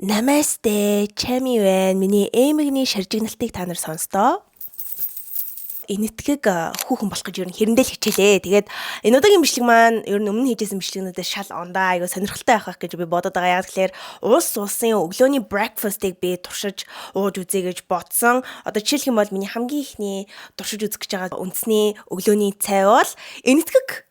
Намасте, Чами байна. Миний эмэгний шаржигналтыг та нар сонстоо. Энэтхэг хүүхэн болох гэж ер нь хэрэндээ л хичээлээ. Тэгээд энэ удаагийн бичлэг маань ер нь өмнө хийжсэн бичлэгнүүдээс шал ондоо айгу сонирхолтой байх гэж би бодод байгаа. Яг тэгэхээр улс улсын өглөөний breakfast-ыг би туршиж ууж үзье гэж бодсон. Одоо жишээлх юм бол миний хамгийн ихний туршиж үзэх гэж байгаа үндэсний өглөөний цай бол Энэтхэг.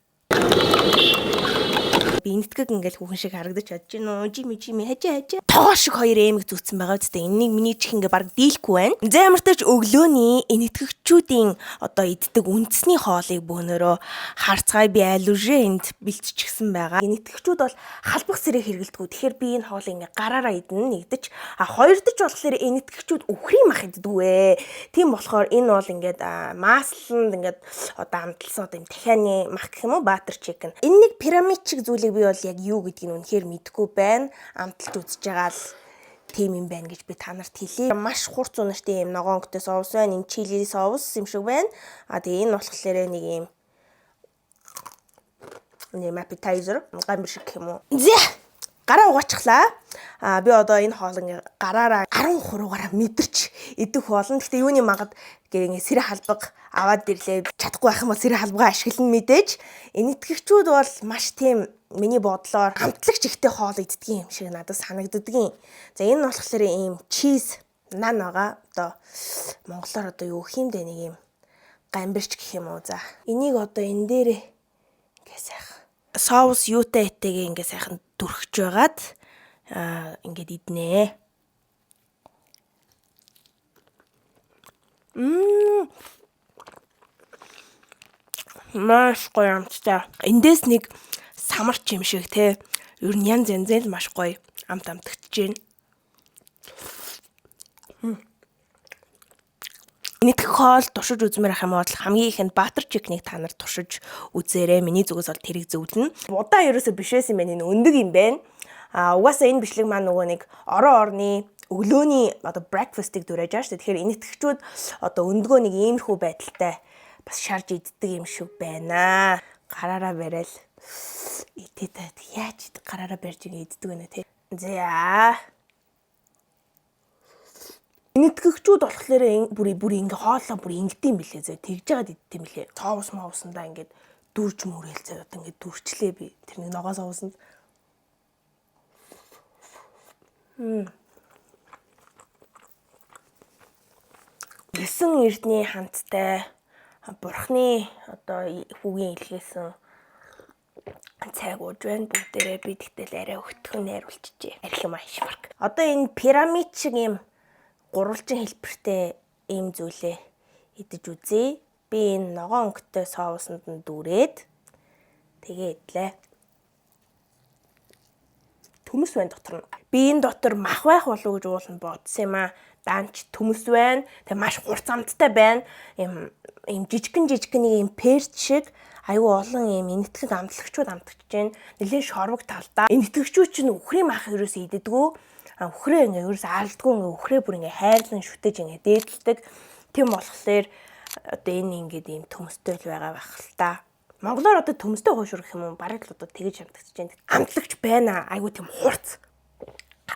Би энэтхэг ингээл хүүхэн шиг харагдаж чадж гин үү? Жими жими хажаа хажаа. Тогоо шиг хоёр эмэг зүүцсэн байгаа үстэй. Энийг миний чих ингээ баг дийлэхгүй байна. За ямар ч өглөөний энэтхэгчүүдийн одоо иддэг үндэсний хоолыг бөөнөрөө харцгаая, би аль үшээ энд бэлтчихсэн байгаа. Энэтхэгчүүд бол халбах сэрэг хэрэглэдэг. Тэгэхээр би энэ хоолыг ингээ гараараа идэнэ нэгдэж. А хоёрдож болохоор энэтхэгчүүд үхрийн мах иддэг ээ. Тийм болохоор энэ бол ингээд масланд ингээд одоо амталсан одоо юм дахианы мах гэх юм уу, butter chicken. Энэ нэг пирамид шиг зүйлийг би бол яг юу гэдгийг үнэхээр мэдэхгүй байна. Амталж үзэж байгаа л тийм юм байна гэж би та нарт хэлье. Маш хурц үнэртэй юм ногоон өнгөтэй соус байна. Энэ чили соус юм шиг байна. А тэгээ энэ болохоор нэг юм нэг appetizer гамбир шиг гэх юм уу. За, гараа угаачихлаа. А би одоо энэ хоол ингээ гараараа 10 хуруугаараа мэдэрч идэх болно. Гэтэ юуны магад гээ ингээ сэрэ халбаг аваад ирлээ. Чадахгүй байх юм бол сэрэ халбагаа ашиглана мэдээж. Энэтхэгчүүд бол маш тийм миний бодлоор амтлагч ихтэй хоол иддэг юм шиг надад санагддгийн. За, энэ нь болохоор ийм cheese naan байгаа. Одоо монголоор одоо юу гэх юм бэ, нэг юм гамбирч гэх юм уу. За, энийг одоо энэ дээрээ ингээ сайхан соус юутай этэйгээ ингээ сайхан түрхэж байгаад ингээд иднэ. Мм. Маш гоё амттай. Эндээс нэг самарч юм шиг те. Ер нь янз янзын л маш гоё амт амтагдаж байна. Энэтхэг хоол туршиж үзмээр ах юм бол хамгийн ихэнд butter chicken-ыг та нар туршиж үзээрэй. Миний зүгээс бол тэрийг зөвлөнө. Будаа ерөөсөө биш байсан юм байна. Энэ өндөг юм байна. А угаасаа энэ бичлэг маань нөгөө нэг орон орны өглөөний одоо breakfast-ыг дурайж байгаа шүү дээ. Тэгэхээр энэтхэгчүүд одоо өндгөө нэг иймэрхүү байдалтай бас шарж иддэг юм шиг байна. Гараараа барайл идэт яаж гараараа барьж ингэ иддэг вэ те. За. Энэтхэгчүүд болохоор бүр бүр ингээ хоолоо бүр ингэдэм билээ зөө. Тэгж жагаад иддэм билээ. Соус моусандаа ингээд дүрж мөрөөл зөө. Одоо ингээд дүрчлээ би. Тэр нэг ногоо соусанд. Есөн эрдний ханттай бурхны одоо хүүгийн илгээсэн цайг ууж байна. Бүгдээрээ би тэгтэл арай өгтгөн найруулчихжээ. Арх юм аашмарк. Одоо энэ пирамид шиг юм гурвалжин хэлбэртэй ийм зүйлээ идэж үзье. Би энэ ногоон өнгөтэй соусанд нь дүүрээд тэгээ идлээ. Төмөс байна дотор нь. Би энэ дотор мах байх болов уу гэж ууланд бодсон юм аа. Даанч төмөс байна. Тэгээ маш хурц амттай байна. Ийм ийм жижигэн жижигэн нэг ийм перц шиг айгүй олон ийм энэтхэг амтлагчуд амтгч байна. Нэлээд шорвог талдаа. Энэтхэгчүүд чинь үхрийн мах ерөөсөө иддэггүй. Үхрээ ингээ ерөөсөө алдгүй, ингээ үхрээ бүр ингээ хайрлан шүтэж ингээ дээдэлдэг. Тийм болохоор одоо энэ ингээд ийм төмөстэй л байгаа байх л та. Монголоор одоо төмөстэй хуушур гэх юм уу? Бараг л одоо тэгэж амтгч байна. Амтлагч байна. Айгүй тийм хурц.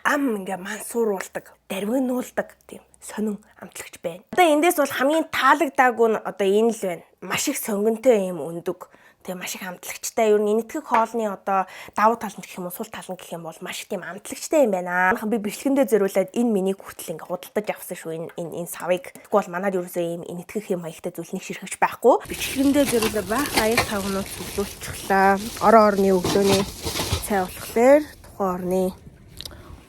Ам ингээ мансууруулдаг, дарвигнуулдаг тийм сонин амтлагч байна. Одоо эндээс бол хамгийн таалагдаагүй нь одоо энэ л байна. Маш их сонгонтой юм өндөг. Тэгээ маш их амтлагчтай. Ер нь энэтхэг хоолны одоо давуу тал нь гэх юм уу, сул тал нь гэх юм бол маш их тийм амтлагчтай юм байна. Би бичлэгэндээ зориулаад энэ миний хүртэл ингээ худалдаж авсан шүү энэ энэ энэ савыг. Тэгвэл бол манад ерөөсөө ийм энэтхэг юм маягтай зүйл нэг ширхэгч байхгүй. Бичлэгэндээ зориулаад баах аяг тавгнууд цуглуулчихлаа. Орон орны өглөөний цай болохоор тухайн орны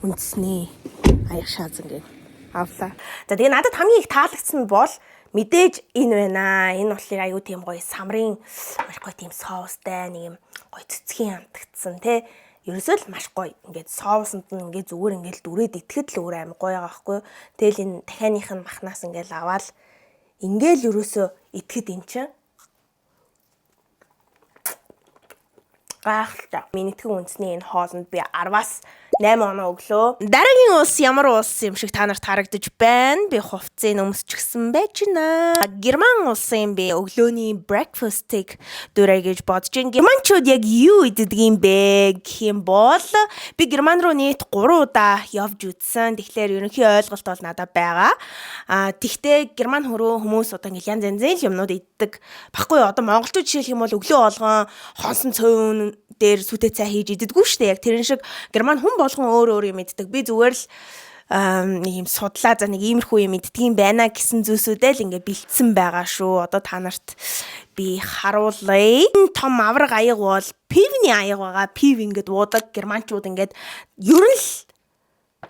үндэсний аяг шаазан гэх авлаа. За, тэгээ надад хамгийн их таалагдсан нь бол мэдээж энэ байна. Энэ болохоор аюу тийм гоё самрын маш гоё тийм соустай нэг юм гоё цэцгийн амтагдсан те. Ерөөсөө л маш гоё. Ингээд соусанд нь ингээд зүгээр ингээд дүрээд итгэхэд л өөр аим гоё байгаа байхгүй. Тэгэл энэ дахианых нь махнаас ингээд аваал ингээл ерөөсөө итгэхэд эн чинь Гайхалтай. Энэтхэг үндэсний энэ хоолнд би 10-аас 8 оноо өглөө. Дараагийн улс ямар улс юм шиг та нарт харагдаж байна. Би хувцсыг өмсчихсэн байж байна. Герман улсын би өглөөний breakfast-ыг дурай гэж бодож байна. Германчууд яг юу иддэг юм бэ гэх юм бол би Герман руу нийт 3 удаа явж үзсэн. Тэгэхээр ерөнхий ойлголт бол надад байгаа. Тэгтээ Герман хөрөө хүмүүс одоо ингээл янз янзын л юмнууд иддэг. Баггүй юу? Одоо монголчууд жишээлх юм бол өглөө болгон хонсон цуйван дээр сүтэй цай хийж иддэггүй шүү дээ. Яг тэрэн шиг Герман хүн болгон өөр өөр юм иддэг. Би зүгээр л нэг юм судлаа, за нэг иймэрхүү юм иддэг юм байна гэсэн зүйлсүүдээ л ингээ бэлдсэн байгаа шүү. Одоо та нарт би харуулъя. Энэ том авраг аяг бол пивний аяг байгаа. Пив ингээд уудаг германчууд ингээд ер нь л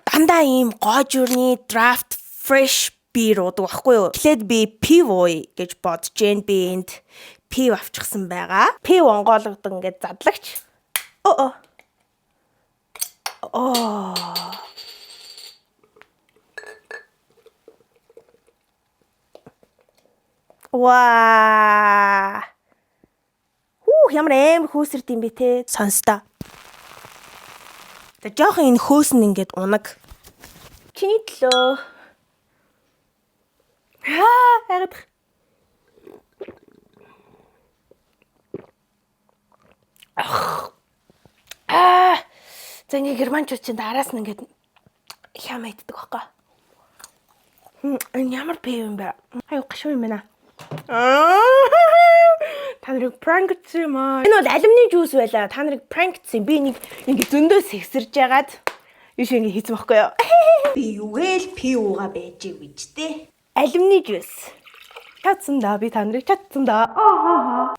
дандаа ийм гоожурны draft fresh beer уудаг байхгүй юу? Эхлээд би пив ууя гэж бодож гэн, би энд пив авчихсан байгаа. Пив онгойлгодог ингээд задлагч. Оо. Оо. Ваа. Хүү, ямар амар хөөсөрд юм бэ те. Сонсдоо. За, жоохон энэ хөөс нь ингээд унаг. Чиний төлөө. Аа, хайгаад. Аа. За, ингээ германчууд чинь араас нь ингээд хяма иддэг байхгүй. Энэ ямар пив юм бэ? Аюу гашуу юм байна. Та нарыг prank хийсэн юм аа. Энэ бол алюминий juice байлаа. Та нарыг prank хийсэн. Би нэг ингээ зөндөө сэгсэрж ягаад биш ингээ хийсэн байхгүй юу? Би югээл пив ууга байж гэж те. Алюминий juice. Чадсан да, би та нарыг чадсан да.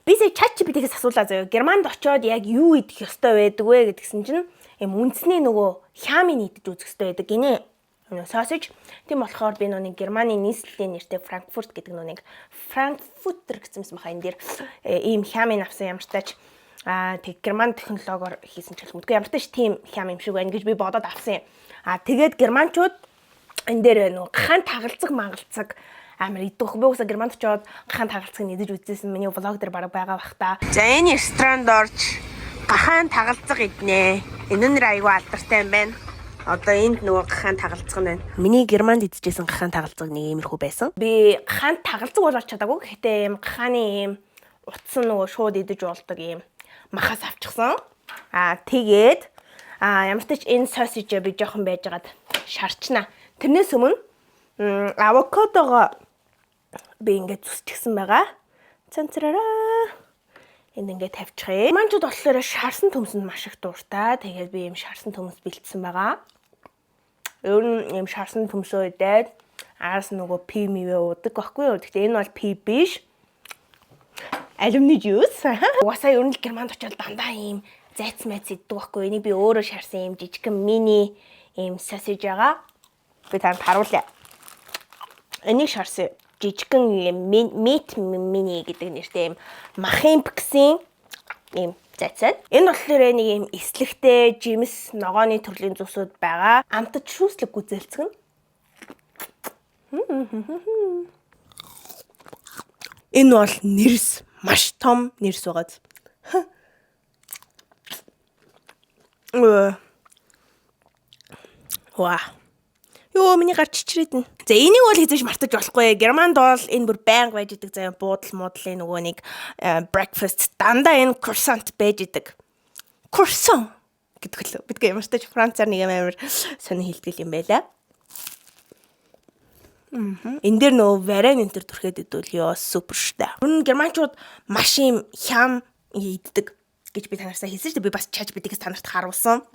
Би сая ChatGPT-гээс асуулаа заяа. Германд очиод яг юу идэх ёстой байдаг вэ гэдгсэн чинь юм үндэсний нөгөө хямыг идэж үзэх ёстой байдаг гинэ. Нөгөө sausage. Тийм болохоор би нөгөө Германы нийслэлийн нэртэй Франкфурт гэдэг нөгөө нэг Франкфуртер гэсэн юм баха, энэ дээр ийм хямыг авсан. Ямартаач тэг герман технологиор хийсэн ч хэлмэдгүй, ямартай ч тийм хям юм шиг байна гэж би бодоод авсан юм. Тэгээд германчууд энэ дээр нөгөө гахаан тагалцаг мангалцаг амар идэх. Би уусаа Германд очиод гахаан тагалцгийг идэж үзсэн. Миний vlog дээр бараг байгаа бах та. За, энэ ресторанд орж гахаан тагалцаг иднэ. Энэ нэр айгүй алдартай юм байна. Одоо энд нөгөө гахаан тагалцаг нь байна. Миний Германд идчихсэн гахаан тагалцаг нэг иймэрхүү байсан. Би гахаан тагалцаг бол олж чадаагүй. Гэхдээ ийм гахааны ийм утсан нөгөө шууд идэж болдог ийм махаас авчихсан. Тэгээд ямар ч энэ sausage би жоохон байжгаад шарчна. Тэрнээс өмнө авокадого би ингээд зүсчихсэн байгаа. Цанцрараа. Энд ингээд тавьчихъя. Манчууд болохоор шарсан төмсөнд маш их дуртай. Тэгээд би ийм шарсан төмс бэлдсэн байгаа. Ер нь ийм шарсан төмсөө идээд араас нөгөө пив мивэ уудаг байхгүй юу? Гэхдээ энэ бол пив биш. Алюминий juice. Угаасаа ер нь л Германд очиод дандаа ийм зайц майц иддэг байхгүй юу? Энийг би өөрөө шарсан ийм жижигхэн мини ийм sausage байгаа. Би танд харуулъя. Энийг шарсан жижигхэн ийм meat mini гэдэг нэртэй ийм махын гэсэн ийм зайцаа. Энэ болохоор нэг ийм эслэгтэй жимс ногооны төрлийн зүйлсүүд байгаа. Амтад шүүслэг гүзээлцгэн. Энэ бол нэрс, маш том нэрс байгааз. Ваа. Йоо, миний гар чичрээд нэ. За, энийг бол хэзээ ч мартаж болохгүй. Германд бол энэ бүр байнга байж идэг заяа, буудал муудлын нөгөө нэг breakfast дандаа энэ croissant байж идэг. Croissant гэдэг лөө. Бидгээ ямар ч тач францаар нэг юм амар сони хэлдэг юм байла. Энэ дээр нөгөө варен энэ төр түрхэд идвэл ёо супер штэ. Ер нь германчууд маш юм хям иддэг гэж би танаасаа хэлсэн шүү дээ. Би бас ChatGPT-гээс та нарт харуулсан.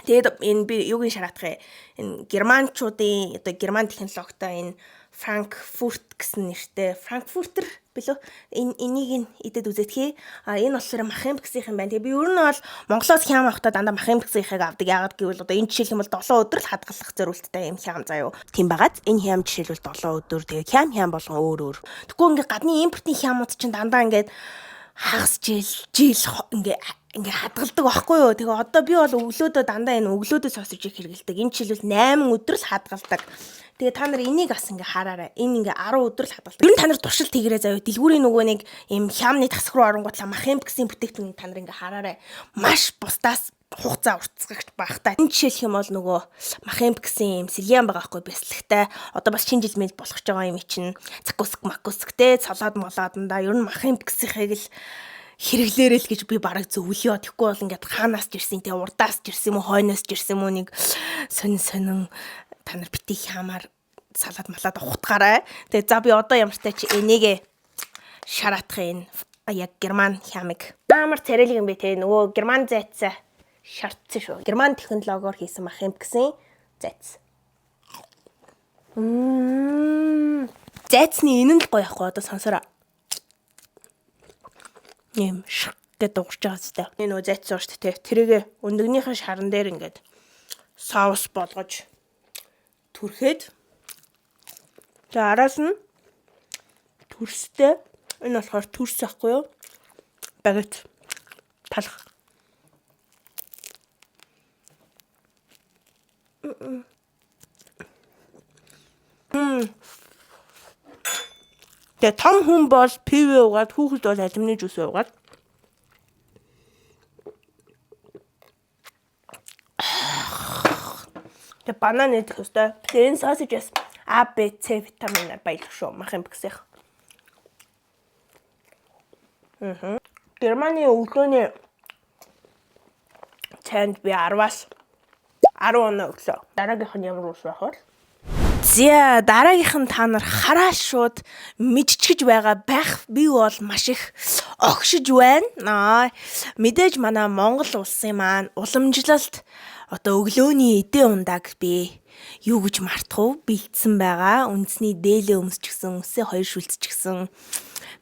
Тэгээд энэ би юуг нь шараадах вэ? Энэ германчуудын одоо герман технологитой энэ Франкфурт гэсэн нэртэй Франкфуртер билүү? Энэ энийг нь идэд үзэтхий. Энэ болохоор махын бгсийнх юм байна. Тэгээ би ер нь бол Монголоос хям авахдаа дандаа махын бгсийнхыг авдаг. Яагаад гэвэл одоо энэ жишээлх юм бол 7 өдөр л хадгалах зориулттай юм хям заяо. Тийм байгаад энэ хям жишээлбэл 7 өдөр, тэгээд хям хям болгон өөр өөр. Тэгэхгүй ингээ гадны импортын хямууд чинь дандаа ингээд хагас жил жил ингээ ингээ хадгалдаг байхгүй юу. Тэгээ одоо би бол өглөөдөө дандаа энэ өглөөдөө sausage-ийг хэрэглэдэг. Энэ жишээлбэл 8 өдөр л хадгалдаг. Тэгээ та нар энийг бас ингээ хараарай. Энэ ингээ 10 өдөр л хадгалдаг. Ер нь та нар туршилт хийгээрэй заяа. Дэлгүүрийн нөгөө нэг юм хямны тасах руу оронгуутлаа мах юм гэсэн бүтээгдэхүүнийг та нар ингээ хараарай. Маш бусдаас хугацаа уртасгагч багтай. Энэ жишээлх юм бол нөгөө мах юм гэсэн юм сэлгэн байгаа байхгүй бяслагтай. Одоо бас шинэ жил мэл болох ч байгаа юм чинь закуск макуск те салаад молоодандаа ер нь мах юм гэсийнхийг л хэрэглээрэй л гэж би бараг зөвлөё. Тэгэхгүй бол ингээд хаанаас ч ирсэн те урдаас ч ирсэн юм уу хойноос ч ирсэн юм уу нэг сонин сонин та нар бити хямаар салаад малаад ухтгаарай. Тэгээ за би одоо ямартай чи энийгээ шараатах энэ яг герман хямыг. Амар царайлаг юм бэ те нөгөө герман зайцаа шаардсан шүү. Герман технологиор хийсэн мах юм гэсэн зайц. Зайцны энэ нь л гоё ахгүй одоо сонсороо. Нэм шг гэдэг дуурч байгаа зү. Энэ нөгөө зайц зоо шүү дээ. Тэрийг өндөгнийхэн шаран дээр ингээд соус болгож түрхэд тэгээ араас нь төрстэй. Энэ болохоор төрс ахгүй юу? Багет талах. Тэгээ том хүн бол пиво уугаад хүүхэд бол алюминий жуус уугаад. Тэгээ банан идэх ёстой. Тэгээ энэ sausage-аас А, Б, С витаминаар баялаг шүү. Мах юм бгсэх. Германы өглөөний цайнд би 10-аас 10 оноо өглөө. Дараагийнх нь ямар ус байх вэ? За дараагийнх нь та нар хараа шууд мэдчихэж байгаа байх. Би бол маш их огшиж байна. Аа мэдээж манай Монгол улсын маань уламжлалт одоо өглөөний эдээ ундааг би юу гэж мартах вэ? Бэлдсэн байгаа. Үндэсний дээлээ өмсчихсэн, үсээ хоёр шүлтчихсэн.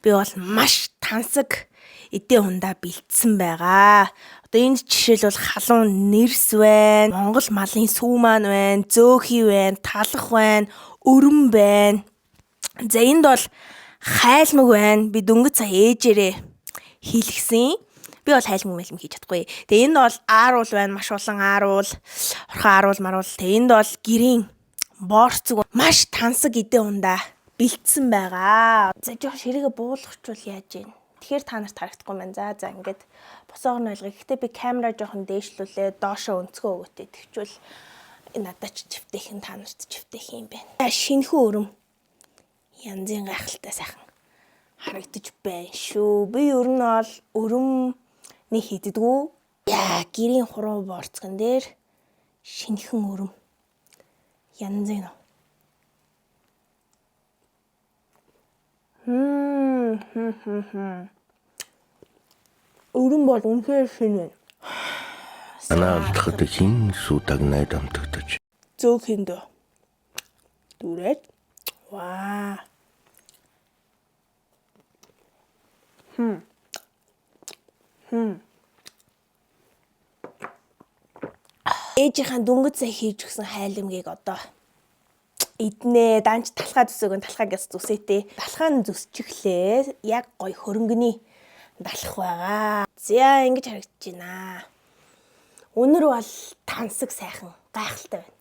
Би бол маш тансаг эдээ ундаа бэлдсэн байгаа. Одоо энд жишээлбэл халуун нэрс байна, Монгол малын сүү маань байна, зөөхий байна, талах байна, өрөн байна. За энд бол хайлмаг байна. Би дөнгөж сая ээжээрээ хийлгсэн. Би бол хайлмаг мэлм хийж чадахгүй. Тэгээ энд бол ааруул байна, маш олон ааруул, орхон ааруул маруул. Тэгээ энд бол гэрийн борцог маш тансаг эдээ ундаа бэлдсэн байгаа. За жоох ширээгээ буулгачвал яаж юм? Тэгэхээр та нарт харагдахгүй маань. За за ингээд босоогор нь ойлгоё. Гэхдээ би камера жоохон дээшлүүлээ, доошоо өнцгөө өгөөтэй. Тэгчвэл надад ч чивтэйхэн та нарт чивтэйхэн юм байна. За шинэхэн өрөм янзын гайхалтай сайхан харагдаж байна шүү. Би ер нь бол өрөмний хийддгүү. Яа, гэрийн хуруу борцгон дээр шинэхэн өрөм янзын. Өрөм бол үнэхээр шинэ байна. Манай алдахад хин сүү дагнаад амтагдаж. Зөөх хиндөө. Дүрээд. Ваа. Ээжийнхаа дөнгөж сая хийж өгсөн хайлмгийг одоо иднэ. Данч талхаа зүсээг нь талхаа гэс зүсээтэй. Талхаа нь зүсчихлээ. Яг гой хөрөнгөний далах байгаа. За ингэж харагдаж байна. Өнөр бол тансаг сайхан гайхалтай байна.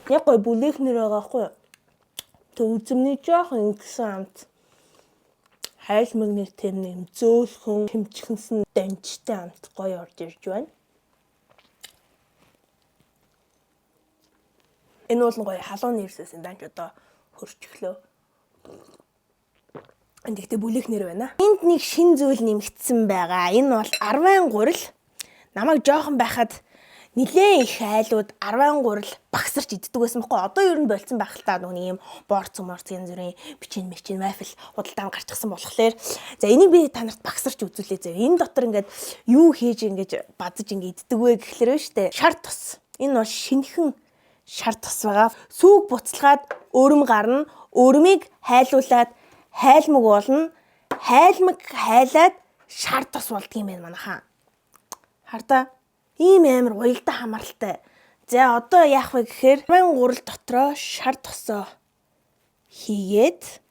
Яг гой бүлээх нэр байгаа хгүй юу? Тэг үзмний жоохон ингэсэн амт. Хайлмаг нэг тийм нэг зөөлхөн хэмчихэнсэн данчтай амт гоё орж ирж байна. Энэ бол гоё халуун нэрсээс данч одоо хөрчихлөө. Тэгтээ бүлээх нэр байна. Энд нэг шин зүйл нэмэгдсэн байгаа. Энэ бол 10 гурил. Намайг жоохон байхад нилээн их айлууд 10 гурил багсарч иддэг байсан бохгүй. Одоо ер нь болцсон байх л та нүг юм борц морц янз бүрийн бичин мэрчин вафл худалдаанд гарчихсан болохоор за энийг би та нарт багсарч үзүүлээ зөө. Энэ дотор ингээд юу хийж ингээд бадаж ингээд иддэг вэ гэхлээр байна штэ. Шар тус. Энэ бол шинэхэн шар тус байгаа. Сүүг буцалгаад өрөм гарна. Өрмийг хайлуулад хайлмаг болно. Хайлмаг хайлаад шар тус болдго юм байна манайхаа. Хардаа ийм амар уялдаа хамааралтай. За одоо яах вэ гэхээр 13 дотроо шар тосоо хийгээд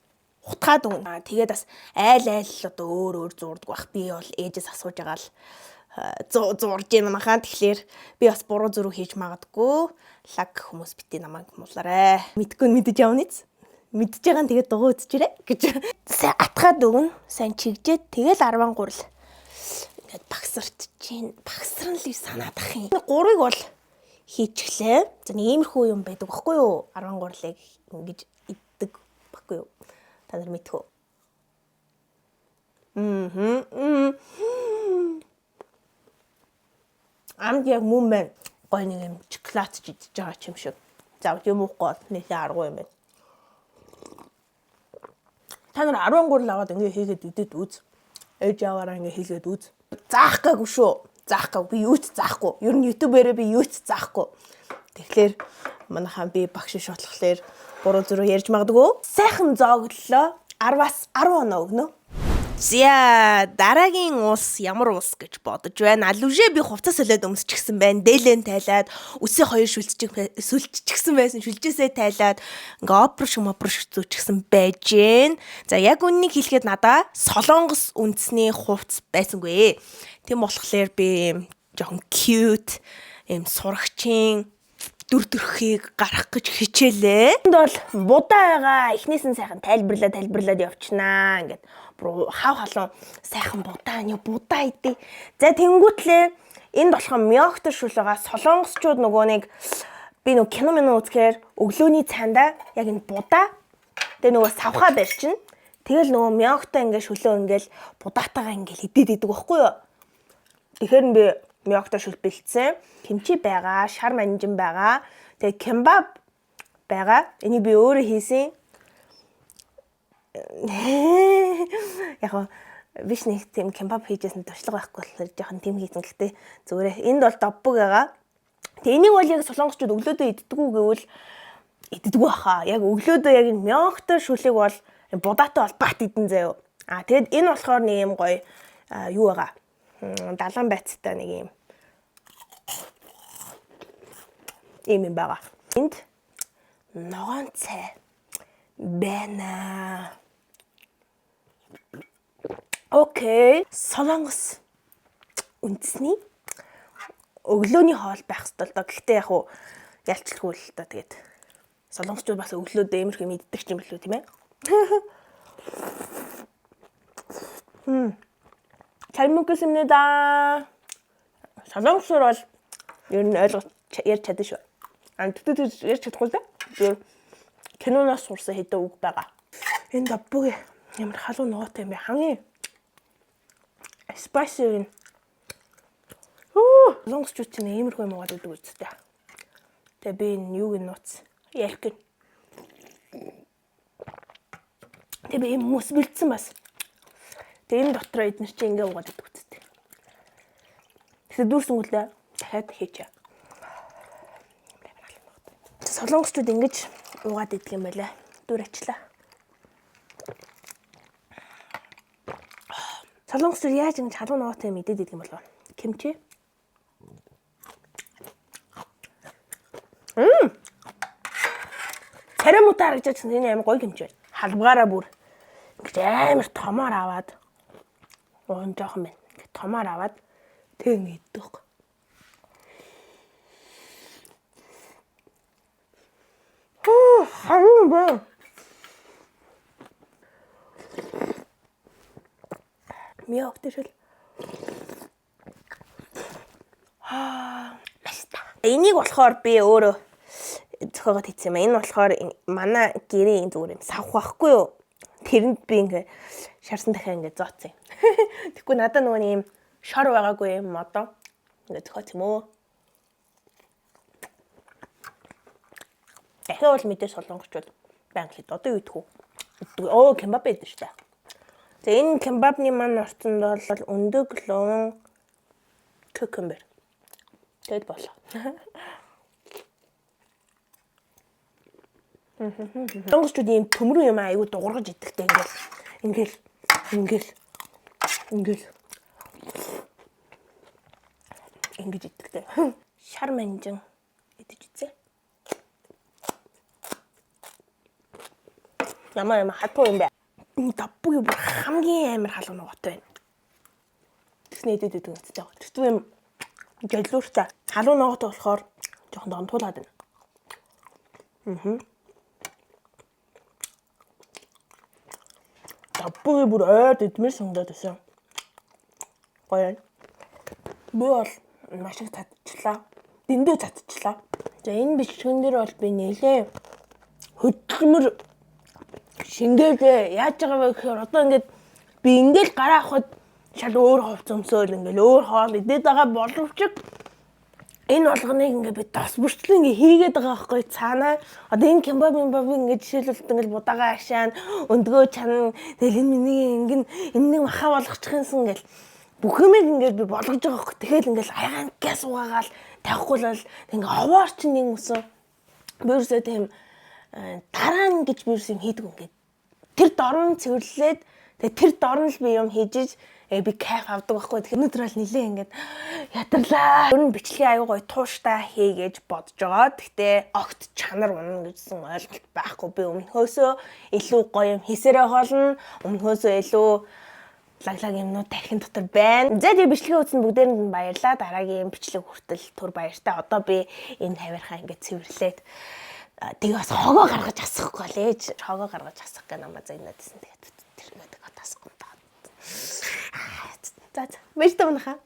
Хутгаад өгнө. Тэгээд бас айл айл одоо өөр өөр зуурдаг бах. Би бол ээжээс асууж байгаа л зурж юм манайхаа. Тэгэхээр би бас буруу зүрх хийж магадгүй. Лаг хүмүүс бити намайг муулаарэ. Мэдгүй нь мэдэж явна биз? Мэдж байгаа нь тэгээд дугуй үзчихэрэ гэж. Сайн атгаад өгнө. Сайн чигжээд тэгэл 13 л ингээд багсарч чинь багсран л санаад ах юм. Гурыг бол хийчихлээ. За нэг иймэрхүү юм байдаг баггүй юу? 13-ыг ингэж иддэг баггүй юу? Та нар мэдэх үү? Амд яг мөн байна. Гой нэг юм шоколад ч идэж байгаа ч юм шиг. За юм уухгүй бол нэлээ аргу юм байна. Та нар 13 л аваад ингэ хийгээд идэд үз. Ээж аваараа ингэ хийгээд үз. Заах гаагүй шүү. Заах гаагүй. Би юу ч заахгүй. Ер нь YouTube-ээрээ би юу ч заахгүй. Тэгэхээр манайхаа би багш биш болохоор буруу зүрх ярьж магадгүй. Сайхан зооглолоо. 10-аас 10 оноо өгнө. За дараагийн улс ямар улс гэж бодож байна. Алүжээ би хувцас солиод өмсчихсэн байна. Дээлэн тайлаад үсээ хоёр сүлжчихсэн байсан. Шүлжээсээ тайлаад ингээ опер шиг зүүчихсэн байж гэн. За яг үннийг хэлэхэд надаа Солонгос үндэсний хувцас байсангүй. Тийм болохоор би юм жоохон cute юм сурагчийн дүр төрхийг гаргах гэж хичээлээ. Энд бол будаа байгаа. Эхнээс нь сайхан тайлбарлаад явчихнаа. Ингээд бүр хав халуун сайхан будаа нь будаа идэ. За тэнгүүтлээ энд болохоор мёхтер шүл байгаа. Солонгосчууд нөгөө нэг би нөгөө кино минь үзэхээр өглөөний цаандаа яг энэ будаа тэгээ нөгөө савхаа барьчихна. Тэгэл нөгөө мёхтой ингээд шүлөө ингээд будаатайгаа ингээд идэд идэг байхгүй юу? Тэгэхээр би мёхтой шүл бэлдсэн. Кимчи байгаа, шар манжин байгаа. Тэгээ кимбаб байгаа. Энийг би өөрөө хийсэн. Яг биш нэг тийм кимбаб хийжсэн туршлага байхгүй болохоор жоохон тийм хийсэн. Гэхдээ зүгээр энд бол доббуг байгаа. Тэгээ энийг бол яг солонгосчууд өглөөдөө иддэггүй гэвэл иддэггүй баха. Яг өглөөдөө яг энэ мёхтой шүлэг бол будаатай бол бат идэн заяо. А тэгэд энэ болохоор нэг юм гоё юу байгаа. Далайн байцтай нэг юм ийм юм байгаа. Энд ногоон цай байна. Окей. Солонгос үндэсний өглөөний хоол байх ёстой л доо. Гэхдээ яг уу ялцлгүй л доо. Тэгээд солонгосчууд бас өглөөдөө иймэрхүү юм иддэг юм билүү тийм ээ. 잘 먹겠습니다. Солонгосоор бол ер нь ойлгож ярьж чадсан шүү. А тэгтээ ярьж чадахгүй л дээ. Би киноноос сурсан хэдэн үг байгаа. Энэ доббуг ямар халуун ногоотой юм бэ? Хамгийн spicy юм. Солонгосчууд чинь иймэрхүү юм уугаад байдаг үстэй. Тэгээ би энэ юуг нь нууц ярих гин. Тэгээ би юм мөс бэлдсэн бас. Тэгээ энэ дотроо эднэр чинь ингээ уугаад байдаг үстэй. Тэгэхээр дүүрсэнгүүлээ дахиад хийчээ. Солонгосчууд ингэж уугаад идэх юм байлаа. Дүр ачлаа. Солонгосчууд яаж ингэж халуун ногоотой юм идээд идэх юм болов? Кимчи. Царай муутай харагдаж байна. Энэ амар гоё кимчи байна. Халбгаараа бүр ингэж амар томоор аваад уун жоохон байна. Ингэ томоор аваад тэг ингэ идэх. Хүү, халуун бэ. Мёхтой шүл. Аа, 맛있다. Энийг болохоор би өөрөө зохиогоод хийсэн юм а. Энэ болохоор манай гэрийн зүгээр юм савх байхгүй юу? Тэрэнд би ингээ шарсан дахиад ингээ зооцсон юм. Тэгэхгүй надад нөгөө нэг юм шор байгаагүй юм модоо ингээ зохиоц юм өө. Дахиад бол мэдээ солонгочууд байнга л одоо юу идэх үү? Оо, кимбаб идэх шүү дээ. За энэ кимбабны маань орцонд бол өндөг, луун, cucumber. Тэгэд болоо. Солонгосчууд ийм төмрөн юм айгүй дугаргаж идэхтэй ингээл ингээл ингээл ингээл ингэж идэхтэй. Шар манжин идэж үзье. Ямар ямар хатуу юм бэ? Энэ топпоки бүр хамгийн амар халуун ногоотой байна. Тэгснэ идэд идэг нүцтэй. Тэгтүү юм жолиуртай. Халуун ногоотой болохоор жоохон донтуулаад байна. Топпоки бүр ойд идмээр санагдаад байсан. Гоё юм. Би бол маш их татчихлаа. Дэндүү татчихлаа. За, энэ бичлэгэн дээр бол би нэлээ хөдөлмөр шингээжээ. Яаж байгаа вэ гэхээр одоо ингээд би ингээл гараа авахд шал өөр хувц өмсөөл, ингээл өөр хоол идээд байгаа боловч энэ болгоныг ингээ би тос бүрчлэн ингээ хийгээд байгаа байхгүй цаанаа. Одоо энэ кимбаб мимбаб ингээ жишээлбэл ингээл будаага ашаан, өндгөө чанан, тэгэл энэ миний ингэн энэ нэг маха болгочих юмсан гэл бүх юмыг ингээд би болгож байгаа байхгүй. Тэгэл ингээл аягаан гяс угаагаал тавихгүй л ингээ овоор чинь нэг мөсөн би ерөөсөө тийм дараа нь гэж би ерөөсөө юм хийдэг. Ингээд тэр дорн цэвэрлээд, тэгээ тэр дорн л би юм хийж иж би кайф авдаг байхгүй. Тэгэхээр өнөөдөр бол нилээ ингээд ядарлаа. Ер нь бичлэгээ аюу гоё тууштай хий гэж бодож байгаа. Гэхдээ огт чанар унана гэсэн ойлголт байхгүй. Би өмнөхөөсөө илүү гоё юм хийсээрээ хоолно. Өмнөхөөсөө илүү лаглаг юмнууд тархин дотор байна. За, тэгээ бичлэгээ үзсэн бүгдээрэнд нь баярлалаа. Дараагийн бичлэг хүртэл түр баяртай. Одоо би энэ хавирхаа ингээд цэвэрлээд, тэгээ бас хогоо гаргаж асахгүй л ээж хогоо гаргаж асах гэх намаа загнаад исэн. Тэгээд тэр ингээд асахгүй. За за. Баяртай манайхаа.